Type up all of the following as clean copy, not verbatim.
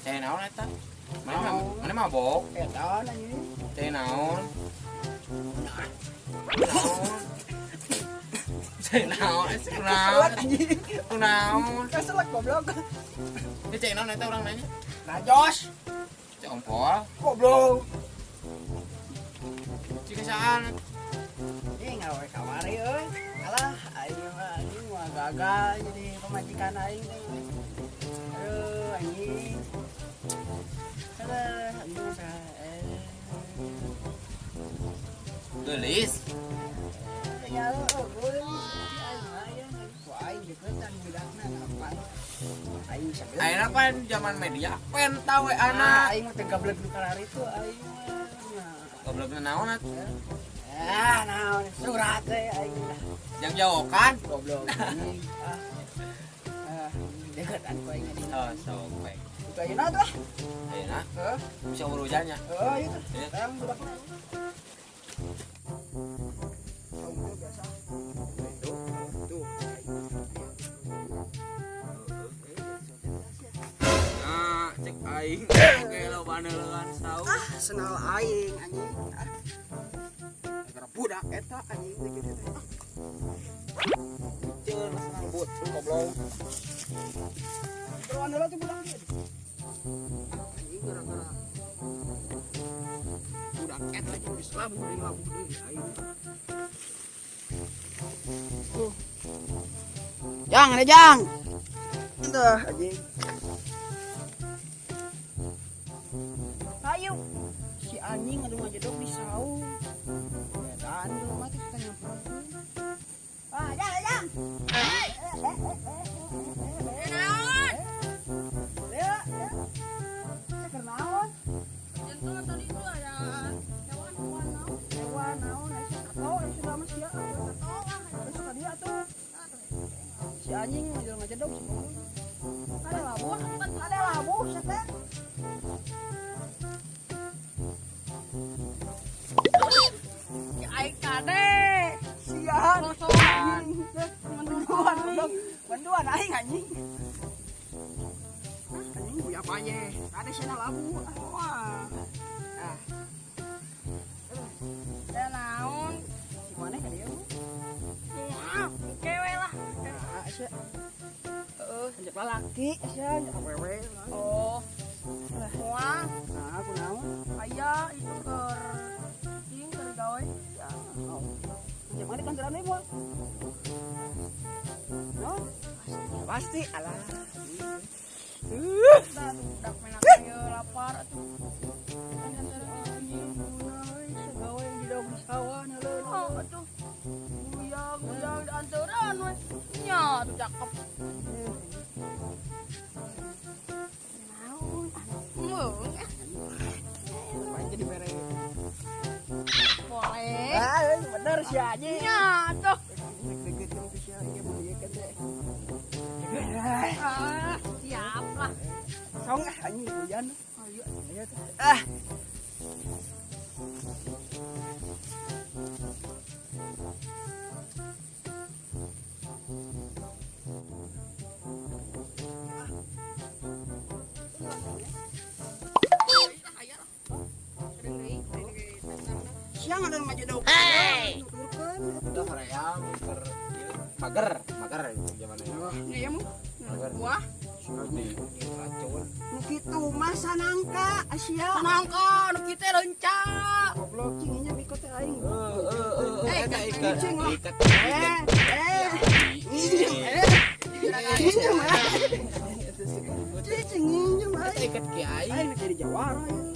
Cai naon eta? Mana mabok? Eta anjing. Cai naon? Naon? Cai naon? Keselak anjing. Naon? Keselak goblok. Ini cai naon eta urang nanya? Najos. Cai ompol. Goblok. Cai kesaan. Ih ngawe kamari euy. Alah aing mah anjing mah gagal jadi pamajikan aing teh. Aduh anjing. Alah anjing saya. Geulis. Ya geulis. Aing mah ya ku aing deukeutan budakna apa. Aing sabeula. Ayeuna pan zaman media penta we anak. Aing mah teu gablek nu kararitu aing mah. Goblokna naon atuh? Ah, naon surat teh aing lah. Jang jawokan goblok anjing. Ah. Ah, deketan ku aing dina. Oh, sok we. Itu ayeuna tuh. Ayeuna? Heeh. Bisa urusannya. Heeh, ieu tuh. Iya. Tang budakna. Saung biasa. Tuh, tuh. Nah, cek aing. Oke, lo baneuleun saung. Ah, senal aing anjing. Ah. Gara budak eta anjing teh kitu teh. Ceun senal but goblok. Beruan heula tuh budak ieu. Anjing gara-gara budak eta jeung geus labuh deui aing. Tuh. Jang, ada jang. Tuh, anjing. Ayo. Si anjing aduh ngajedog di saung. Betaan di rumah teh kita nyamperkeun. Ah, jang, jang. Naon? Ya, ya. Keur naon? Jantung tadi itu ada hewan hewan naon? Hewan naon aya kato aya sudah mah sia. Kato ah. Besok ka dia atuh. Si anjing ngajedog si goblok. Ada labuh, ada labuh sia teh. Si aing kade. Sian. Kosongan. Banduan, banduan aing anjing. Anjing buya apa ye? Ada sia labu. Wah. Ah. Teh naon? Si maneh ka dieu? Wah, kewe lah. Ah, sia. Heeh, Lanjut lalaki sia, awewe. Oh. Wah, Nah, aku naon? aya itu keur cing keur gawe. Ya. Oh. Lanjut mana kantoran ieu, Bol? No? Pasti alah. Dah budak menak ieu lapar atuh. Gawe di daun sawah Oh, atuh. Guyang, guyang di anteran we. Nya atuh cakep. Naon? Meung. Paling jadi bere. Boleh. Ah, bener sih anjing. Nya atuh. Deg-degan ku sia ieu mun ieu kan teh. Ah, siap lah. Song ah anjing hujan. Ayo. Ayo tuh. Ah. Siang ada ngajedog. Hey. Nuturkeun. Udah hoream keur ieu mager, mager zaman ieu. Iya mu. Mager. Wah, Di racun. Nu kitu mah sanangka sia. sanangka nu kitu leunca. Goblok cing nya mikot teh aing. Heeh, Eh, ikat cing lah. ikat. Eh, eh. Nginjem, eh. Nginjem, eh. Cicing nginjem aing. Ikat kiai. Aing jadi jawara ieu.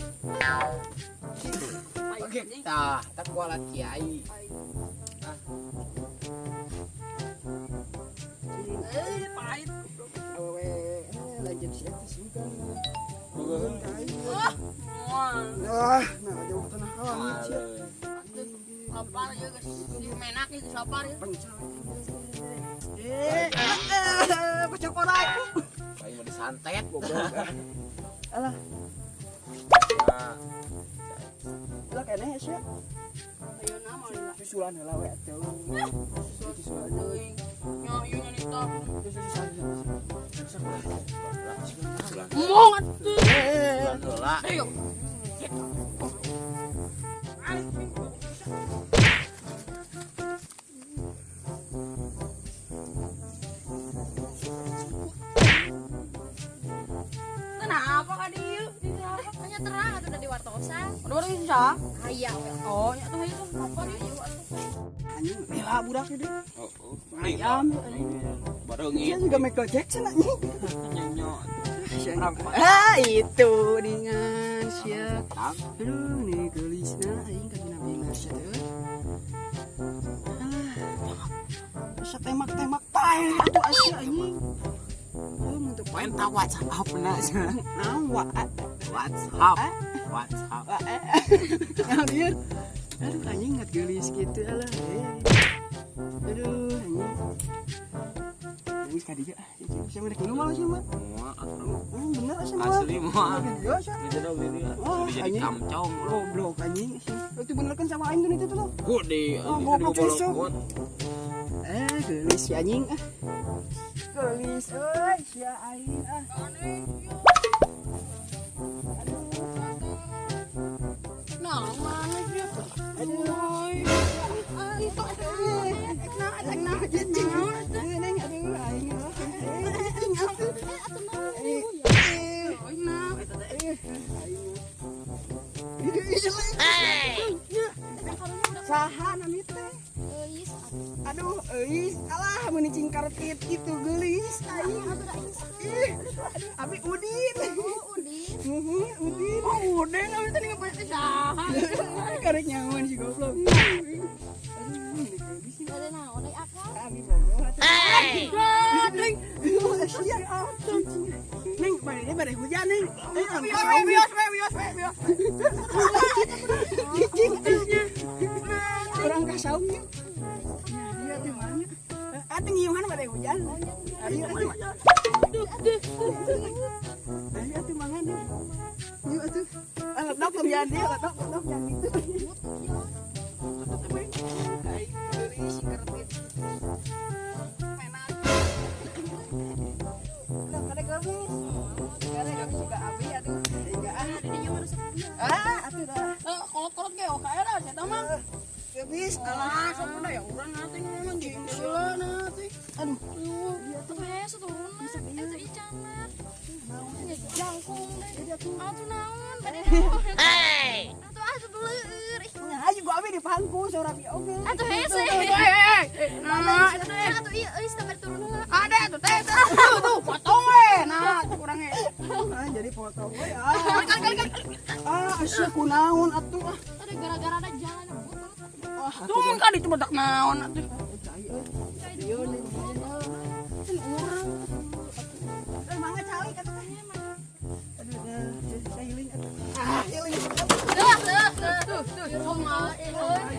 Oke, tah, tak kualat kiai. Ah. Eh, pahit. Awewe, lanjut sia teh sugan. Bogoheun ka aing. Wah, moal. Nah, nah jauh tanah ka langit sia. Lapar ieu geus si menak ieu geus lapar ieu. Pencal. Eh, pecok orai. Aing mau disantet Goblok. Alah. Nah, Lah keneh sia. Ayeuna mah lila. Susulan heula we atuh. Susulan teuing. Nya ieu nyarita. Susulan. susulan. Mong atuh. Susulan heula. Ayo. Kenapa ka dieu? Hanya terang atuh da diwartosan. Aduh, orang bisa. Aya we. Oh, nya tuh hayu tuh. Apa dieu atuh? Anjing lila budak ieu. Oh, oh. Ayam anjing. Bareungit. Dia juga Michael Jackson anjing. Nyenyo. Ah, itu ningan sia. Aduh, nih geulisna aing ka dina bina sia teh. Alah. Bisa tembak-tembak pae atuh sia anjing. Oh, mun teu pae Minta WhatsApp na. naon wa WhatsApp. WhatsApp. Naon ieu? Aduh anjing ngat geulis kitu alah. Aduh anjing. Geus ka dieu ah. Sia mah rek minum malah sia mah. Moal atuh. Bener sia mah. Asli moal. Ka dieu sia. Jadi Wah, jadi anjing. kamcong. Goblok anjing. Itu bener kan sama aing tuh itu tuh. Gede. Oh, goblok susuk. Geulis si anjing ah. Geulis euy si aing ah. Nah, mana dia? Aduh. Ah, itu nah, nah, Cicing. Neng aduh aing ah. Cicing atuh. Atuh naon? Eh, nah, eh, aing. Ih, saha nami teh? Euis atuh. Aduh, euis, alah meuni cingkartit kitu geulis aing. Ih, abi Udin. Oh, Udin. Heeh, Udin. Oh, Udin, abi teh ngapain teh saha? Karek nyaman si goblok. Aduh, ini geulis nih. Bade naon deui akang? Abi bogoh atuh. Gading. Sia atuh. Neng, bade bade hujan neng. Wios we, wios we, wios we, wios. Cicing. Urang ka saung yuk. Iya teh mana? Atuh ngiuhan bade hujan. Ayo atuh. Ayo atuh mangan. Yuk atuh. Ah, ledok jangan dia, ledok, ledok jangan gitu. Aing beli si kertit. Penak. Udah kada geulis. Kada geulis juga abi atuh. Enggak ah. Di dinya mah resep dia. Ah, atuh dah. Kolot-kolot ge oke era sia mah. Geulis Alah, alah. sok udah ya urang nanti ngomong jeung heula nanti. Aduh. Atuh hese turunna. Eta icana. Nya jangkung deui. Atuh naon? Bade naon? Atuh atuh leueur. Ih, Nah, ayo gua abi di pangku seorang abi oge. Atuh hese. Nah, itu teh. Atuh ieu euis teh bade turun heula. Ada tuh teh. Tuh, tuh, potong we. Nah, kurang e. Ah, jadi foto we ah. Kali kali kali. Ah, sia kunaon atuh ah. Ada gara-gara ada jalan butut. Ah, Tuh mun ka ditu badak naon atuh. cai euy. Ieu nih. Kan urang. Eh, mangga calik atuh teh. Aduh, dah, saya healing atuh. Ah, healing. Tuh, tuh, tuh. Tuh, tuh, saung Euy.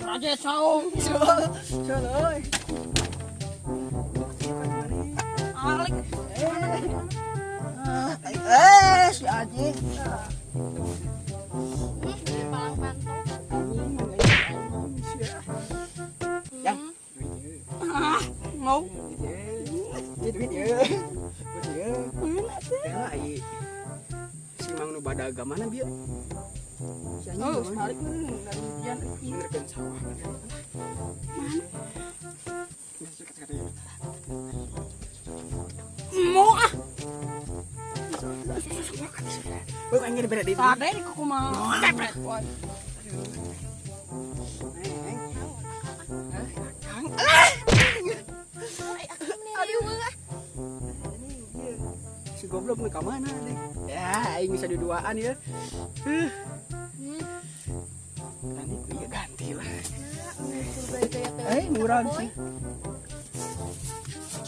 Raja saung. Sol, sol euy. Alik. Eh, si Aji. Dari palang pantau. Anjing, anjing, sia. Yang. Ah, mau. Ini duit ya. Duit ya. Ya, ai. Si Mang nu badaga mana bieu? Si anjing Oh, mana? tarik hujan. Ngerkeun sawah. Mana? Mau ah. Beuh aing beda deui. Tade di kumaha. Kepret. Neng. Kang. Alah. Ai akang meni riweuh ah. Ini ieu. Si goblok nu ka mana deh? Ya, aing bisa duduaan ya. Nanti ku ieu ganti lah. Nah, Eh, murah sih.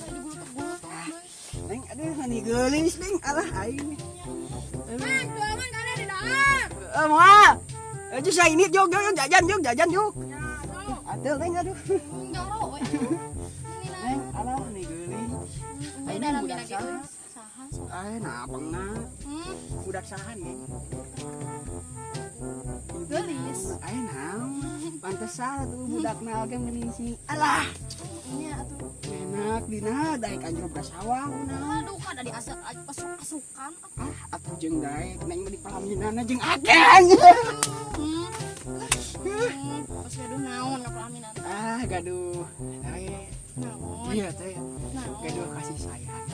Digulutuk-gulutuk, Neng, aduh mani geulis neng. Alah aing. Mang, tuh mang kada di dalam. Eh, moal. Eh, saya ini jog jog jajan jog jajan jog. Ya, tuh. Atuh neng aduh. Enggak ro we atuh. Ini Neng, alah mani geulis. Ini Aing dalam budak dina saha? ge euy. Saha Saha sok? Nah pengna. Budak saha nih? Geulis. Naon? Pantesan atuh budakna oge meni si. Alah. Nya atuh. Enak dina daek anjrok ka sawah kunaon. Aduh kada diasep asukan. Ah, atuh jeung daek neng mah di pelaminanna jeung akang. Pas gaduh naon ka pelaminan? Ah, gaduh. Teh. Naon? Iya teh. Naon? Gaduh kasih sayang.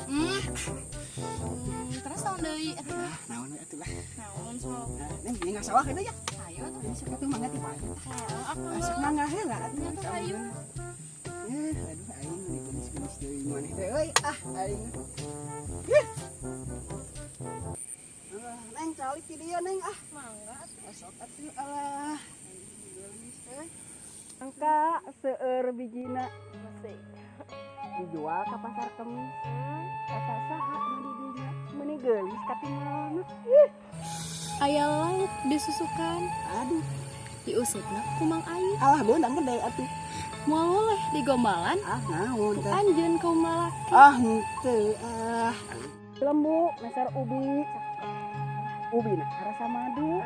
Terus naon deui? Ah, naon we atuh lah. Naon sok? Neng nggak sawah kana ya? Ayo atuh. Sok atuh mangga ti pae. Heeh, Sok mangga heula atuh. Atuh hayu. Aduh aing meni geulis-geulis deui maneh teh euy. Ah, aing. Neng calik ti dieu neng ah. Mangga atuh. Sok atuh alah. Geulis euy. Angka seueur bijina Masih. Dijual ka pasar Kemis. Kata saha nu di dinya meuni geulis katinggalna. Aya lauk disusukan. Aduh, diusutna ku Mang Ayu. Alah beunang gede atuh. Moal woleh digombalan. Ah, naon teh? Anjeun kaum lalaki. Ah, henteu ah. Lembu meser ubi. Ubi na rasa madu.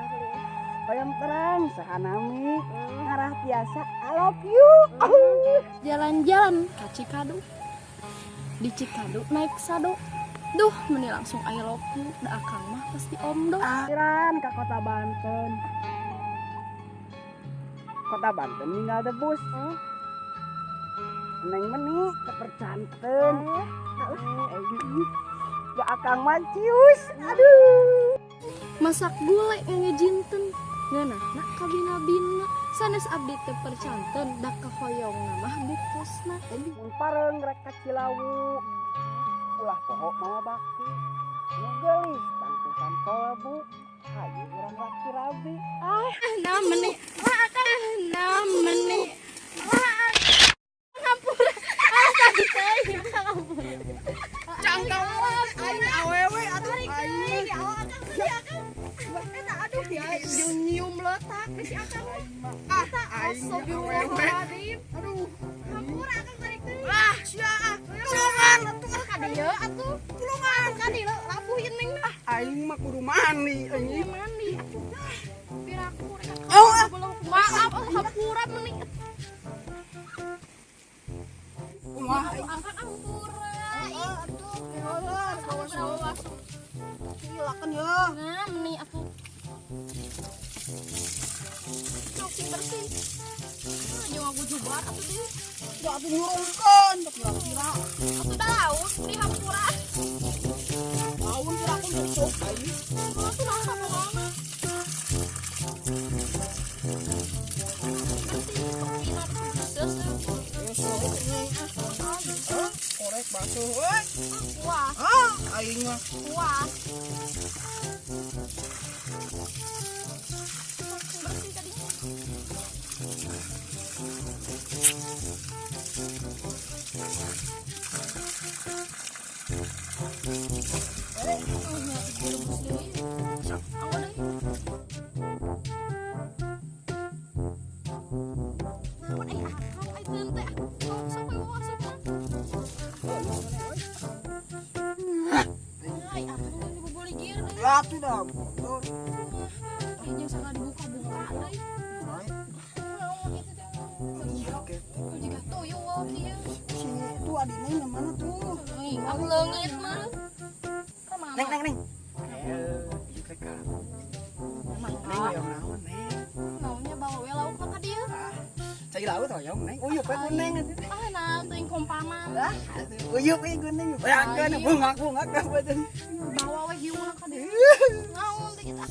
Hoyong terang saha nami. Ngarah tiasa I love you. Jalan-jalan ka Cikadu. Di Cikadu naik sado. Duh, meni langsung I love you. Da akang mah pasti omdo. Akhiran ka Kota Banten. Kota Banten ninggal debus. Neng meni kepercanten. Da akang mah cius. Aduh. Masak gule ngangejinten. Ngeunahna kabina-bina. Sanes abdi teu percanten da kahoyongna mah buktosna. Mun pareng rek ka Cilawu. Ulah poho mawa baki. Nu geulis tangtusan kolbu. Hayu urang laki rabi. Ah, nah meni. Nah meni. Ngampura. Ah, tadi teh ngampura. Cangkang aing awewe atuh aing. Eta aduh ya nyium letak di si akang. Ah, aing awewe. Aduh, ngampura akang tarik deui. Ah, sia ah. Tulungan atuh ka dieu atuh. Tulungan ka dieu labuh ieu neng mah. Aing mah kudu mandi anjing. Mandi atuh. Piraku rek. Oh, maaf, hampura meni. Kumaha akang hampura. Atuh, keholan bawa sok. Silakan ya. Nah, meni atuh. Sok sing bersih. Jeung aku jubar atuh deui. Da atuh nyurungkeun, da kira-kira. Atuh daun di hampura. Daun kira-kira besok aing. Atuh naon pokona. Korek basuh euy. Puas. Ah, aing mah puas. Bersih tadi. Atuh dah motor. Jeung salah dibuka-buka deui. Naon itu teh? Jika tuyul kieu. Si itu adina yang mana tuh? Aku leungit mah. Neng neng neng. Ieu teh ka. Neng hoyong naon neng? Naonnya bawa we lauk mah ka dieu. Cai laut hoyong neng. Uyeup we ku neng atuh. Ah nah teuing kompanan. Ah, uyeup we ku neng. Bayangkeun bungak-bungak dah badan. Bawa we hiungna ka dieu. Naon teh kita?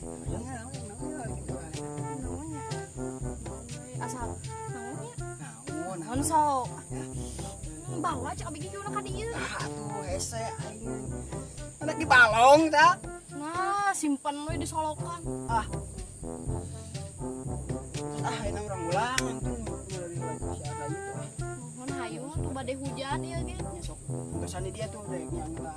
Hoyong naon naon gitu. Naonnya? Asal naonnya? Naon? Naon sok? Bawa cek abdi hiungna ka dieu. Ah atuh hese aing. Anak di balong ta. Nah, simpen we di solokan. Ah. Ah, ini orang ulangan tuh. Si ada itu ah. Mohon hayu tuh badai hujan ieu ge. Nya sok. Tugasan dia tuh dek nya lah.